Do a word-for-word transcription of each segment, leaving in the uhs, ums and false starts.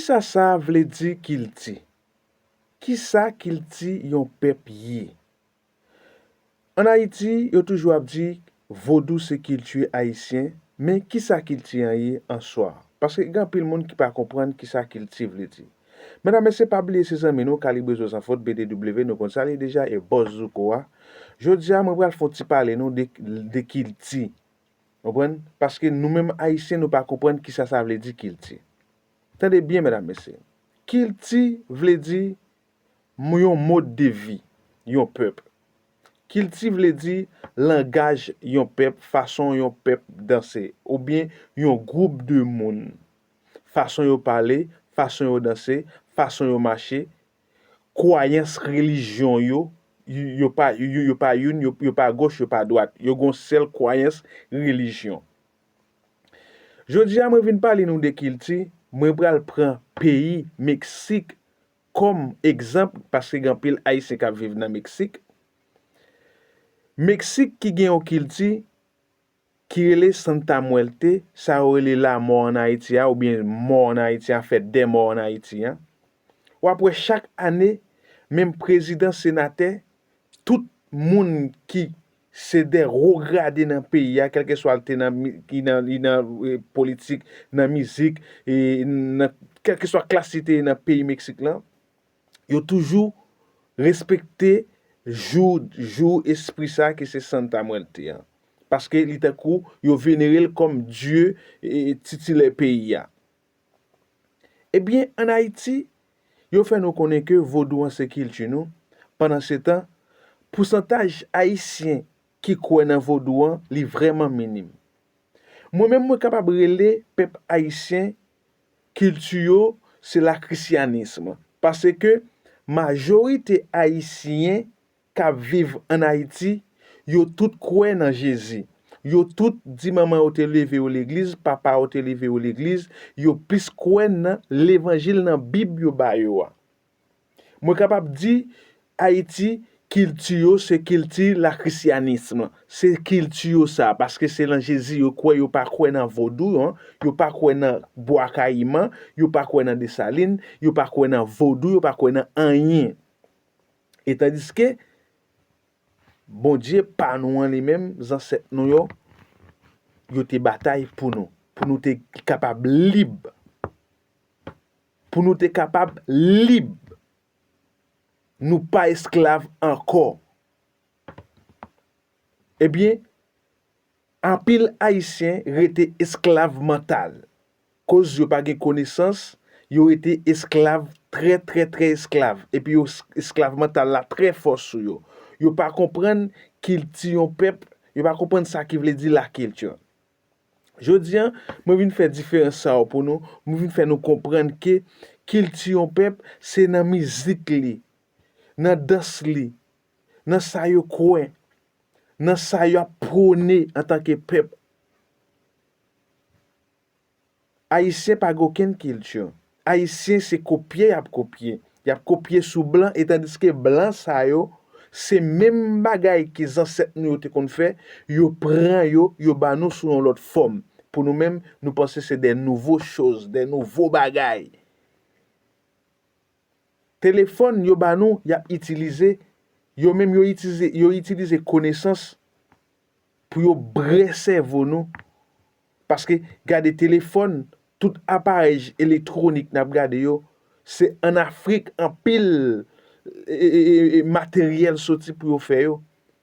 Kisa sa vle di kilti? Kisa kilti yon pèp ye? Ann Ayiti, yo toujou ap di vodou se kilti ayisyen, men kisa kilti an ye an swa? Paske gen anpil moun ki pa konprann kisa kilti vle di. Medam, mesye, pa bliye se zanmi nou, Kalibre Zo San Fot, B D W, nou konn sa l ye deja, e bòs Zouko a. Jodi a, mwen pral fè yon ti pale nou de, de kilti. Konprann? Paske nou menm Ayisyen, nou pa konprann kisa sa vle di kilti. Tande byen, medam, mesye. Kilti vle di m-, yon mòd de vi yon pèp. Kilti vle di langaj yon pèp, fason yon pèp danse, oubyen yon gwoup de moun. Fason yo pale, fason yo danse, fason yo mache, kwayans relijyon yo, yo, yo pa, yo, yo pa youn, yo, yo pa goch, yo pa dwat. Yo gen yon sèl kwayans relijyon. Jodi a, mwen vin pale nou de kilti, mwen pral pran peyi Meksik kòm egzanp, paske gen anpil Ayisyen k ap viv nan Meksik. Meksik ki gen yon kilti ki rele Santa Muerte, sa yo rele lanmò ann Ayiti a, oubyen mò ann Ayiti a, fèt dè mò ann Ayiti a. W ap wè chak ane, menm prezidan, senatè, tout moun ki se de wo grade nan peyi a, kèlkeswa l te nan mi-, li nan, li nan, e, politik, nan mizik, e, nan, kèlkeswa klas li te ye nan peyi Meksik lan, yo toujou respekte jou, jou espri sa ki se Santa Muerte an. Paske li tankou yo venere l kòm dye, e, titilè peyi a. Ebyen, ann Ayiti, yo fè nou konnen ke vodou an se kilti nou. Pandansetan, pousantaj Ayisyen ki kwè nan vodou an, li vrèman minim. Mwen menm, mwen kapab rele pèp ayisyen, kilti yo, se lakrisyanism. Paske majorite Ayisyen k ap viv ann Ayiti, yo tout kwè nan Jezi. Yo tout di manman yo te leve yo legliz, papa yo te leve yo legliz, yo plis kwè nan levanjil, nan Bib yo ba yo a. Mwen kapab di, Ayiti, kilti yo, se kilti lakrisyanism. Se kilti yo sa, paske se nan Jezi yo kwè, yo pa kwè nan vodou, yo pa kwè nan Bwa Kayiman, yo pa kwè nan Desalin, yo pa kwè nan vodou, yo pa kwè nan anyen. E tandiske Bondye pa nou an li menm, zansèt nou yo, yo te batay pou nou, pou nou te kapab lib. Pou nou te kapab lib. Nou pa esklav ankò. Ebyen, anpil Ayisyen rete esklav mantal. Koz yo pa gen konesans, yo rete esklav, trè, trè, trè esklav. Epi yo s-, esklav mantal la trè fò sou yo. Yo pa konprann kilti yon pèp, yo pa konprann sa ki vle di lakilti. Jodi a, mwen vin fè diferans sa yo pou nou, mwen vin fè nou konprann ke kilti yon pèp, se nan mizik li, nan dans li, nan sa yo kwè, nan sa y ap pwone antanke pèp. Ayisyen pa gen okenn kilti. Ayisyen se kopye y ap kopye. Y ap kopye sou blan, e tandiske blan sa yo, se menm bagay ke zansèt nou yo te konn fè, yo pran yo, yo ba nou sou yon lòt fòm. Pou nou menm, nou panse se de nouvo choz, de nouvo bagay. Telefòn yo ba nou, y ap itilize, yo menm yo itilize, yo itilize konesans pou yo bwè sèvo nou. Paske gade telefòn, tout aparèy elektwonik n ap gade yo, se ann Afrik anpil, e, e, e, e, materyèl soti pou yo fè yo.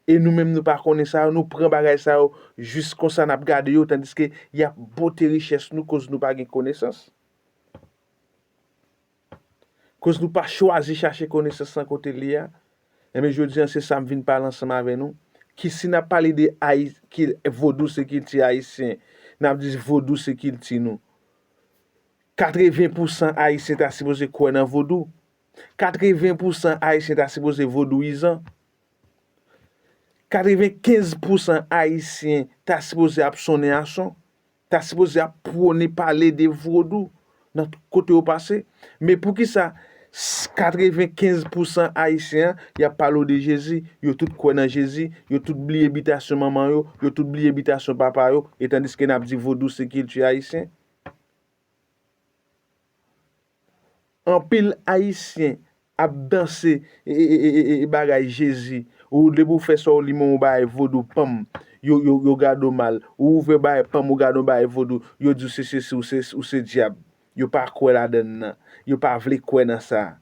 E nou menm nou pa konnen sa yo, nou pran bagay sa yo jis konsa n ap gade yo, tandiske y ap bote richès nou koz nou pa gen konesans. Koz nou pa chwazi chache konesans lan kote l ye a. Ebyen, jodi a, se sa m vin pale ansanm avè nou. Ki si n ap pale de Ayi-, ki vodou se kilti ayisyen, n ap di vodou se kilti nou. Katreven pousan Ayisyen ta sipoze kwè nan vodou. Katreven pousan Ayisyen ta sipoze vodouyizan. Katrevenkenz pousan Ayisyen ta sipoze ap sonnen a son, ta sipoze ap pwone pale de vodou nan kote yo pase. Men poukisa s-, katrevenkenz pousan Ayisyen an, y ap pale w de Jezi, yo tout kwè nan Jezi, yo tout bliye bitasyon manman yo, yo tout bliye bitasyon papa yo, e tandiske n ap di vodou se kilti ayisyen? Anpil Ayisyen ap danse e, e, e, e, e, e bagay Jezi. Ou depi w fè sa w limen yon bagay vodou, panm, yo, yo, yo gade w mal. Ou ouvè bagay panm, ou gade yon bagay vodou, yo di w se sesi, ou se, ou se dyab. Yo pa kwè ladann nan. Yo pa vle kwè nan sa.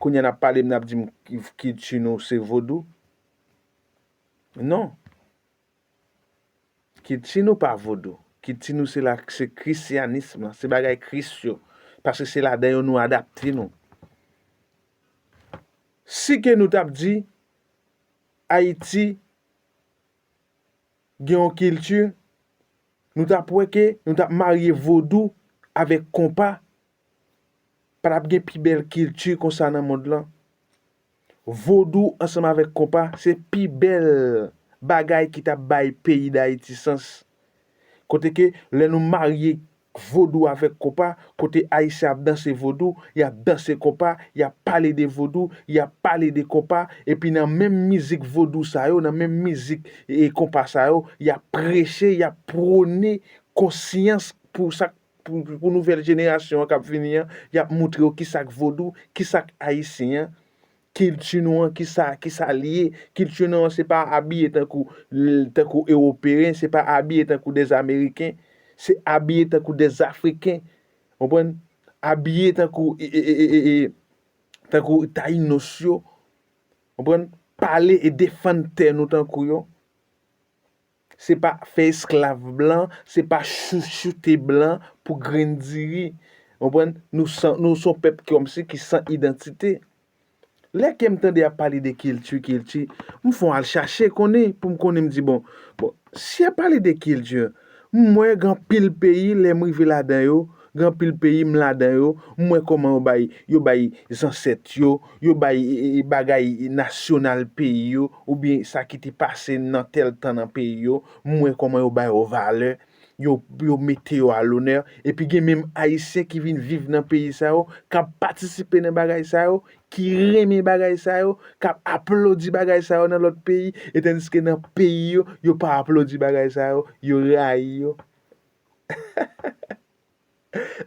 Kounye a n ap pale m, n ap di m ki- kilti nou se vodou. Non. Kilti nou pa vodou. Kilti nou se la, se krisyanism lan, se bagay Kris yo. Paske se ladan yo nou adapte nou. Si ke nou t ap di Ayiti gen yon kilti, nou t ap wè ke nou t ap marye vodou avèk konpa. Pa t ap gen pi bèl kilti konsa nan mond lan. Vodou ansanm avèk konpa, se pi bèl bagay ki t ap bay peyi Dayiti sans. Kote ke lè nou marye vodou avèk konpa, kote Ayisyen ap danse vodou, y ap danse konpa, y ap pale de vodou, y ap pale de konpa, epi nan menm mizik vodou sa yo, nan menm mizik e konpa sa yo, y ap preche, y ap pwone konsyans pou sa k pou, pou nouvèl jenerasyon an k ap vini an, y ap moutre yo kisa k vodou, kisa k ayisyen an, kilti nou an, kisa, kisa l ye. Kilti nou an, se pa abiye tankou, tankou ewopeyen, se pa abiye tankou dèzameriken, se abiye tankou dèzafriken. Konprann? Abiye tankou, e, e, e, e, e, tankou tayinos yo. Konprann? Pale e defann tè nou tankou yo. Se pa fè esklav blan, se pa chouchoute blan pou grenn diri. Konprann? Nou san, nou se yon pèp ki kòmsi ki san idantite. Lè ke m tande y ap pale de kilti, kilti, m fon al chache konnen, pou m konnen, m di, bon, bon, si y ap pale de kilti, m wè gen anpil peyi, lè m rive ladan yo, gen anpil peyi m ladan yo, m wè kòman yo bay, yo bay zansèt yo, yo bay, e, e, bagay nasyonal peyi yo, oubyen sa ki te pase nan tèl tan nan peyi yo, m wè kòman yo ba yo valè, yo, yo mete yo a lonè, epi gen menm Ayisyen ki vin viv nan peyi sa yo, k ap patisipe nan bagay sa yo, ki renmen bagay sa yo, k ap aplodi bagay sa yo nan lòt peyi, e tandiske nan peyi yo, yo pa aplodi bagay sa yo, yo rayi yo.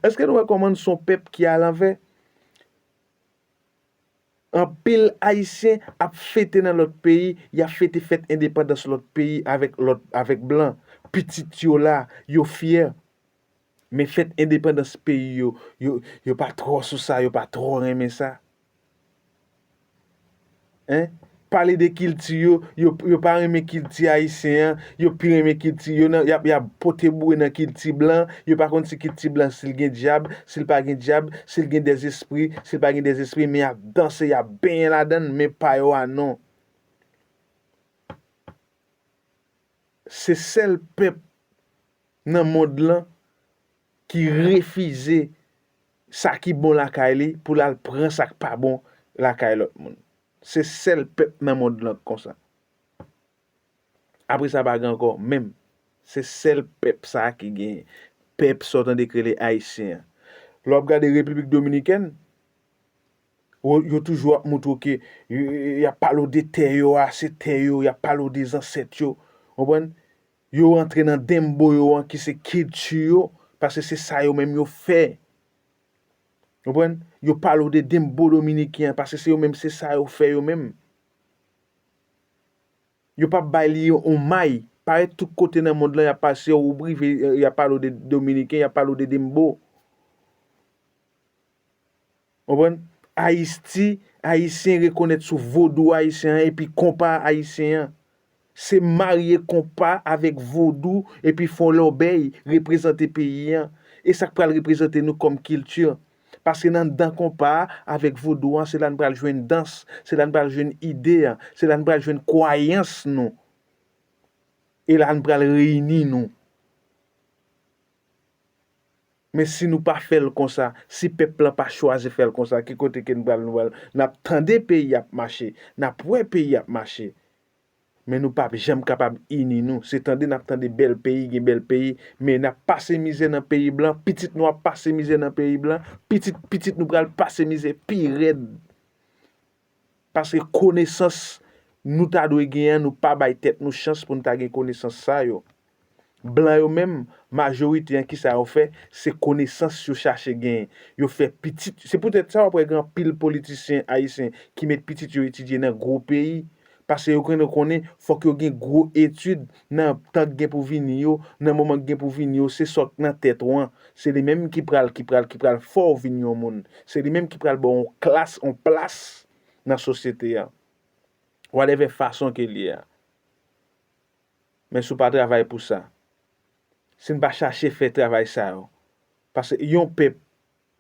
Èske nou wè kòman n se yon pèp ki alanvè? Anpil Ayisyen ap fete nan lòt peyi, y ap fete fèt endepandans lòt peyi avèk lòt, avèk blan. Pitit yo la, yo fyè. Men fèt endepandans peyi yo, yo, yo pa twò sou sa, yo pa twò renmen sa. Hein? Pale de kilti yo, yo, yo pa renmen kilti ayisyen an, yo pi renmen kilti, yo nan, y ap, y ap pote boure nan kilti blan, yo pa konn si kilti blan si l gen dyab, si l pa gen dyab, si l gen dèzespri, si l pa gen dèzespri, men y ap danse, y ap benyen ladan l, men pa yo a non. Se sèl pèp nan mond lan ki refize sa ki bon lakay li pou l al pran sa k pa bon lakay lòt moun. Se sèl pèp nan mond lan k konsa. Apre sa pa gen ankò menm. Se sèl pèp sa a ki genyen. Pèp sa w tande k rele ayisyen an. Lè w ap gade Repiblik Dominikèn, yo, yo toujou ap moutre w ke y, y, y ap pale w de tè yo a, se tè yo, y ap pale w de zansèt yo. Konprann? Yo rantre nan dembo yo an ki se kilti yo, paske se sa yo menm yo fè. Konprann? Yo pale w de dembo dominiken an, paske se yo menm, se sa yo fè yo menm. Yo p ap bay li yon may. Parèt tout kote nan mond lan, y ap pase, ou rive, y ap pale w de dominiken, y ap pale w de dembo. Konprann? Ayiti, ayisyen rekonèt sou vodou ayisyen an epi konpa ayisyen an. Se marye konpa avèk vodou epi fè yon lòbèy, reprezante peyi an. E sa k pral reprezante nou kòm kilti. Paske nan anndan konpa a avèk vodou an, se la n pral jwenn dans, se la n pral jwenn ide an, se la n pral jwenn kwayans nou. E la n pral reyini nou. Men si nou pa fè l konsa, si pèp lan pa chwazi fè l konsa, ki kote ke n pral, nou pral, n ap tande peyi ap mache, n ap wè peyi ap mache. Men nou p ap janm kapab ini nou. Se tande n ap tande bèl peyi, gen bèl peyi, men n ap pase mizè nan peyi blan, pitit nou ap pase mizè nan peyi blan, pitit pitit nou pral pase mizè pi rèd. Paske konesans nou ta dwe genyen an, nou pa bay tèt nou chans pou n ta gen konesans sa yo. Blan yo menm, majorite an, kisa yo fè? Se konesans yo chache genyen. Yo fè pitit, se poutèt sa w ap wè gen anpil politisyen ayisyen ki met pitit yo etidye nan gwo peyi. Paske yo konnen, konnen fòk yo gen gwo etid nan tan k gen pou vini yo, nan moman k gen pou vini yo, se sa k nan tèt ou an. Se li menm ki pral, ki pral, ki pral fè w vin yon moun. Se li menm ki pral ba w yon klas, yon plas nan sosyete a. Whatever fason ke l ye a. Men si w pa travay pou sa, si n pa chache fè travay sa yo, paske yon pèp,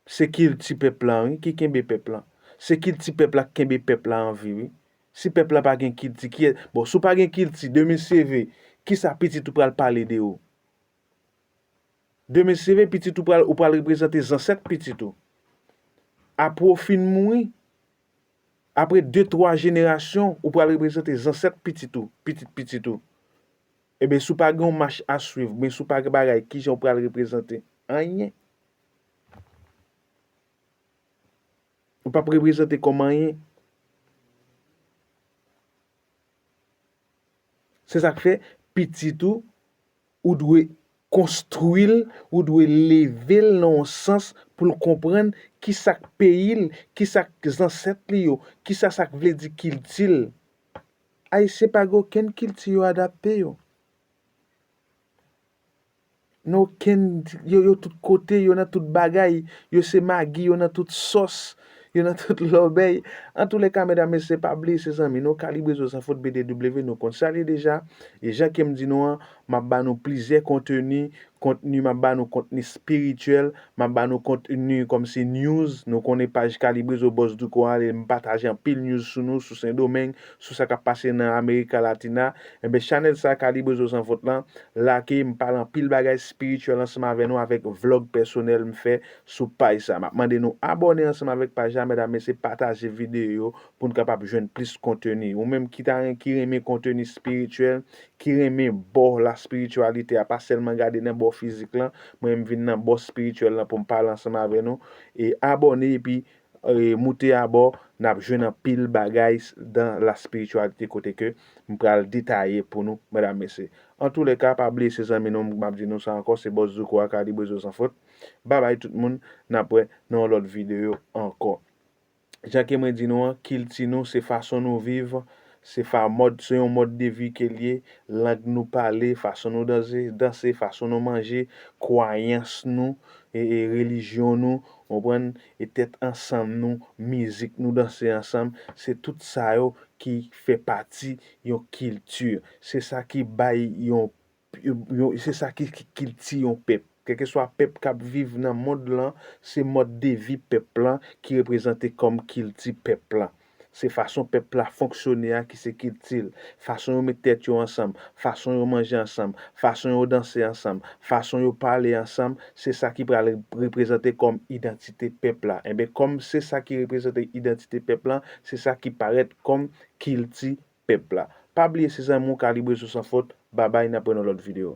se kilti pèp lan, wi, ki kenbe pèp lan. Se kilti pèp la k kenbe pèp la an vi, wi. Si pèp la pa gen kilti, kiyès, bon, si w pa gen kilti, demen seve, kisa pitit ou pral pale de ou? Demen seve, pitit ou pral, ou pral reprezante zansèt pitit ou. Apre w fin mouri, apre de, twa jenerasyon, ou pral reprezante zansèt pitit ou, pitit pitit ou. Ebyen, si w pa gen yon mach a swiv, men si w pa gen bagay, kijan w pral reprezante? Anyen. Ou p ap reprezante kòm anyen. Se sa k fè, pitit ou, ou dwe konstwi l, ou dwe leve l nan yon sans pou l konprann kisa k peyi l, kisa k zansèt li yo, kisa sa k vle di kilti l. Ayisyen pa gen okenn kilti yo adapte yo. Nan okenn, yo, yo tout kote, yo nan tout bagay, yo se magi, yo nan tout sòs, yo nan tout lòbèy. Antoulèka, medam, mesye, pa bliye se zanmi nou, Kalibre Zo San Fot B D W, nou konn sa l ye deja. E jan ke m di nou an, m ap ba nou plizyè konteni, kontni, m ap ba nou kontni espirityèl, m ap ba nou kontni kòmsi news. Nou konnen paj Kalibre Zo Bòs Douko a, m pataje anpil news sou nou, sou Sendomeng, sou sa k ap pase nan Amerika Latina. Enben, chanèl sa, Kalibre Zo San Fot lan, like, m pale anpil bagay espirityèl ansanm avè nou avèk vlòg pèsonèl m fè sou paj sa. M ap mande nou abòne ansanm avèk paj la, medam, mesye, pataje videyo yo pou n kapab jwenn plis konteni. Ou menm ki ta ren-, ki renmen konteni espirityèl, ki renmen bò laspirityalite a, pa sèlman gade nan bò fizik lan, mwen m vin nan bò espirityèl lan pou m pale ansanm avè nou. E abòne epi e, moute abò, n ap jwenn anpil bagay s-, dan la spiritualité kote ke m pral detaye pou nou, medam, mesye. Antoulèka, pa bliye se zanmi nou, m ap di nou sa ankò, se Bòs Douko a, Kalibre Zo San Fot. Babay tout moun, n ap wè nan yon lòt videyo ankò. Jan ke mwen di nou an, kilti nou, se fason nou viv, se fa-, mòd, se yon mòd de vi ke l ye, lang nou pale, fason nou danse, danse, fason nou manje, kwayans nou, e, e relijyon nou, konprann, e tèt ansanm nou, mizik nou danse ansanm, se tout sa yo ki fè pati yon kilti. Se sa ki bay yon, yon, yon, se sa ki, ki kilti yon pèp. Kèlkeswa pèp k ap viv nan mond lan, se mòd de vi pèp lan ki reprezante kòm kilti pèp lan. Se fason pèp la fonksyone a ki se kilti l. Fason yo met tèt yo ansanm, fason yo manje ansanm, fason yo danse ansanm, fason yo pale ansanm, se sa ki pral reprezante kòm idantite pèp la. Enben, kòm se sa ki reprezante idantite pèp lan, se sa ki parèt kòm kilti pèp la. Pa bliye se zanmi w Kalibre Zo San Fot. Babay, n ap wè nan lòt videyo.